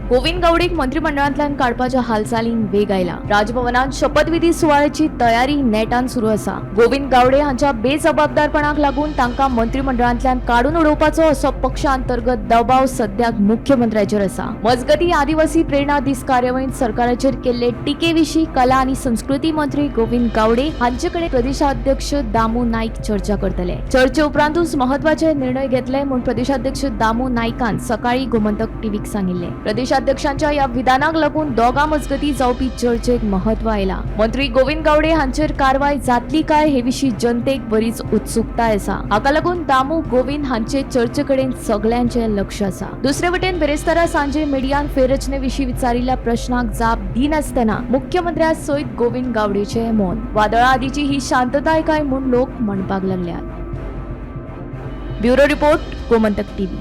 गोविंद गावडेक मंत्रिमंडळांतल्यान काडपाच्या हालचालींक वेग आयला. राजभवनात शपथविधी सुवाळ्याची तयारी नेटान सुरू आसा. गोविंद गावडे हांच्या बेजबाबदारपणाक लागून तांकां मंत्रिमंडळांतल्यान काडून उडोवपाचो असो पक्षांतर्गत दबाव सद्याक मुख्यमंत्र्याचेर आसा. मजगती, आदिवासी प्रेरणा दीस कार्यावळींत सरकाराचेर केल्ले टिकेविशीं कला आनी संस्कृती मंत्री गोविंद गावडे हांचे कडेन प्रदेशाध्यक्ष दामू नाईक चर्चा करतले. चर्चे उपरांतूच महत्वाचे निर्णय घेतले म्हूण प्रदेशाध्यक्ष दामू नाईकान सकाळी गोमंतक टीव्हीक सांगिल्ले. प्रदेशाध्यक्षांच्या ह्या विधानाक लागून दोगां मजगती जावपी चर्चेक महत्व आयला. मंत्री गोविंद गावडे हांचेर कारवाय जातली काय हे विशीं जनतेक बरीच उत्सुकताय आसा. हाका लागून दामू गोविंद हांचे चर्चे कडेन सगल्यांचें लक्ष आसा. दुसरे वटेन बिरेस्तारा सांजे मिडियान फेररचने विशीं विचारिल्ल्या प्रश्नाक जाप दिनासतना मुख्यमंत्र्या सयत गोविंद गावडेचे मौन. वादळा आदीची ही शांतताय काय म्हूण लोक म्हणपाक लागल्यात. Bureau report, Gomantak TV.